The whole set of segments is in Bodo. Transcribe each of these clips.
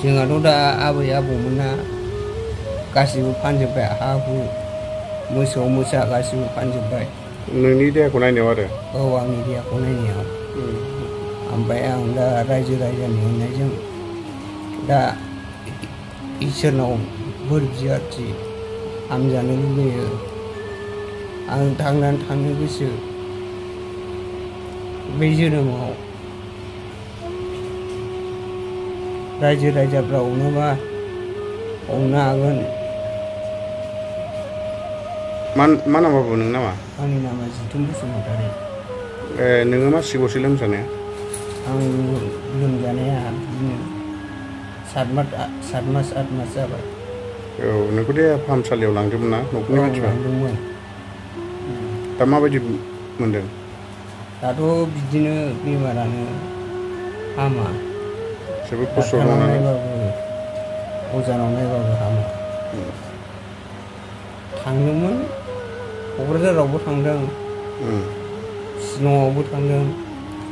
जोंहाथ' दा आबै आबौमोना गासिबो फानजोब्बाय हा हु मोसौ मोसा गासिबो फानजोब्बाय। नोंनि देहाखौ नायनायाव आरो? औ आंनि देहाखौ नायनायाव। ओमफ्राय आं दा रायजो राजानि अननायजों दा इसोरनाव बोर बियो आरोखि हामजानो लुबैयो। आं थांनानै थानो गोसो बे जोनोमाव रायजो राजाफ्रा अनोबा अननो हागोन। मा नाम बाबु नोंनि नामा? आंनि नामा जिथुम बसुमतारी। नोङो मा सिबावसो लोमजानाया? आं लोमजानाया बिदिनो 7 मास 8 मास जाबाय। औ नोंखौ देहा फाहामसालियाव लांदोंमोन ना न'खरनि मानसिफ्रा? लांदोंमोन। दा माबायदि मोनदों? दाथ' बिदिनो बेमारानो हामा। जोबोद खस्थ' दं डाक्टारनाव नालाय। नायबाबो अजानाव नायबाबो हामा। थांदोंमोन क'क्राझारावबो थांदों। शिलंआवबो थांदों।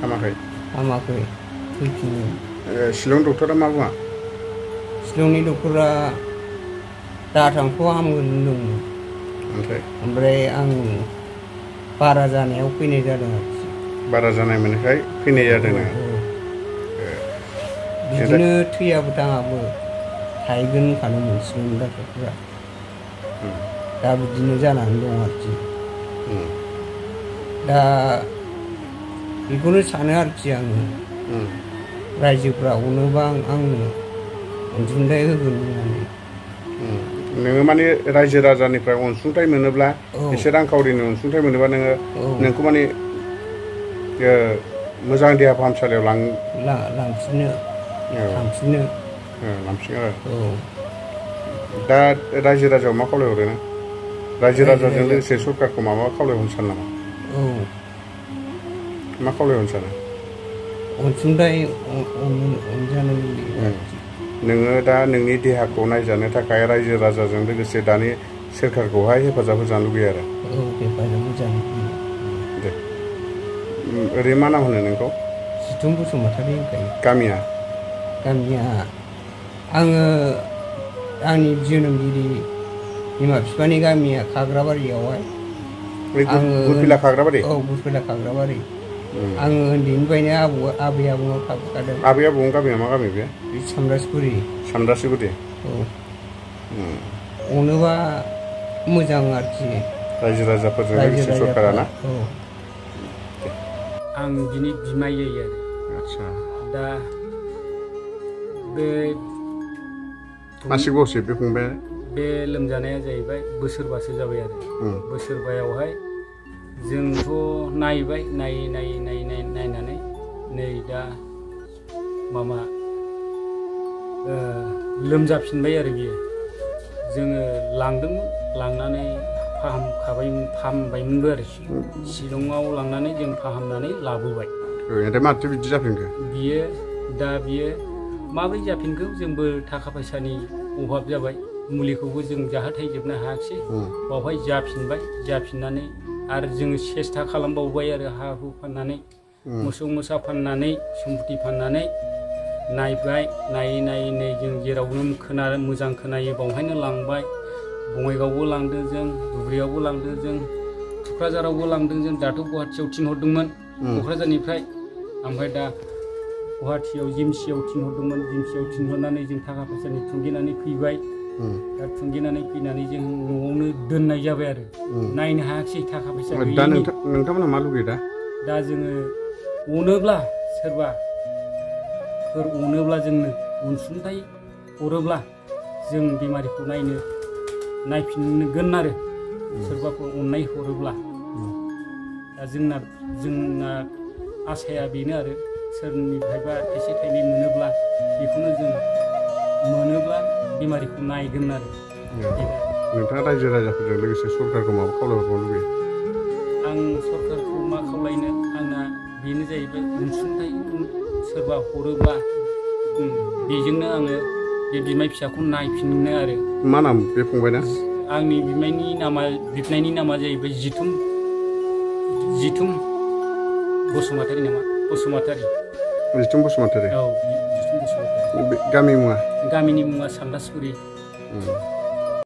हामाखै? हामाखै फैफिनो। शिलं डक्टरा मा बुङा? शिलंनि डक्टरा दाथांथ' हामगोन होनदोंमोन। ओमफ्राय आं बारा जानायाव फैनाय जादों आरोखि। बारा जानाय मोननायखाय फैनाय जादों नोङो? बिदिनो थैयाबो दाङाबो थाहैगोन होनखादोंमोन शिलंनि डक्टरफोरा। दा बिदिनो जानानै दं आरोखि। दा बेखौनो सानो आरोखि आङो रायजोफ्रा अनोबा आंनो अनसुंथाइ होगोन होननानै। नोङो माने रायजो राजानिफ्राय अनसुंथाइ मोनोब्ला एसे रांखावरिनि अनसुंथाइ मोनोबा नोंखौ माने मोजां देहा फाहामसालियाव लांफिननो थांफिननो लांफिनो आरो। दा रायजो राजायाव मा खावलायहरो नों? रायजो राजाजों लोगोसे सरकारखौ माबा खावलायहरनो सानो नामा? मा खावलायहरनो सानो? अनसुंथाइ अनजानो लुबैयो। नोङो दा नोंनि देहाखौ नायजानो थाखाय रायजो राजाजों लोगोसे दानि सोरखारखौहाय हेफाजाब होजानो लुगैयो आरो? हेफाजाब होजानो लुबैयो। दे ओरै मा नाम होनो नोंखौ? जिथुम बसुमतारी होनखायो। गामिया? गामिया आङो आंनि जोनोमगिरि बिमा बिफानि गामिया खाग्राबारियावहाय। गुरबिला खाग्राबारि? औ गुरबिला खाग्राबारि। आङो उन्दैनिफ्रायनो आबै आबौनाव थाबोखादों। आबै आबौनि गामिया मा गामि बे? सामरासगुरि। सामरासगुरि? औ। अनोबा मोजां आरोखि। रायजो राजाफोरजों लोगोसे सरकारा ना? औ। आं बिनि बिमायै आरो। आदसा। दा बे मासे गसे बे फंबाया? बे लोमजानाया जाहैबाय बोसोरबासो जाबाय आरो। बोसोरबायावहाय जोंथ' नायबाय नायनानै नै दा माबा लोमजाफिनबाय आरो बियो। जोङो लांदोंमोन लांनानै फाहामबायमोनबो आरो शिलंआव लांनानै जों फाहामनानै लाबोबाय। ओमफ्राय माथो बिदि जाफिनखो? बियो माबोरै जाफिनखो जोंबो थाखा फैसानि अभाब जाबाय। मुलिखौबो जों जाहोथायजोबनो हायाखिसै। बावहाय जाफिननानै आरो जोङो सेस्था खालामबावबाय आरो हा हु फाननानै मोसौ मोसा फाननानै सम्पति फाननानै नायबाय नायै जों जेरावनो मोजां खोनायो बावहायनो लांबाय। बङाइगावबो लांदों जों, धुबुरियावबो लांदों जों, क'क्राझारावबो लांदों जों। दाथ' गुवाहाटियाव थिनहरदोंमोन क'क्राझारनिफ्राय। ओमफ्राय दा गुवाहाटियाव जिमसियाव थिनहरदोंमोन। जिमसियाव थिनहरनानै जों थाखा फैसानि थुंगेनानै फैबाय। दा थुंगेनानै फैनानै जों न'आवनो दोननाय जाबाय आरो। नायनो हायाखिसै थाखा फैसा गैयिनि। दा नोंथांमोनहा मा लुगैयो दा? दा जोङो अनोब्ला सोरबाफोर अनोब्ला जोंनो अनसुंथाइ हरोब्ला जों बेमारिखौ नायफिनगोन आरो सोरबाफोर अननाय हरोब्ला। दा जोंना आसाया बेनो आरो सोरनिफ्रायबा थाइसे थाइनै मोनोब्ला बेखौनो जों मोनोब्ला बेमारिखौ नायगोन आरो। नोंथाङा रायजो राजाफोरजों लोगोसे सरकारखौ माबा खावलायहरबावनो लुबैयो? आं सरकारखौ मा खावलायनो, आंना बेनो जाहैबाय अनसुंथाइ सोरबा हरोब्ला बेजोंनो आङो बे बिमाय फिसाखौ नायफिननो आरो। मा नाम बे फंबायना? आंनि बिमायनि नामा जाहैबाय जिथुम बसुमतारी नामा? बसुमतारी। जिथुम बसुमतारी? औ जिथुम बसुमतारी। बसुमतारी गामि मुङा गामिनि मुङा सामदासुरि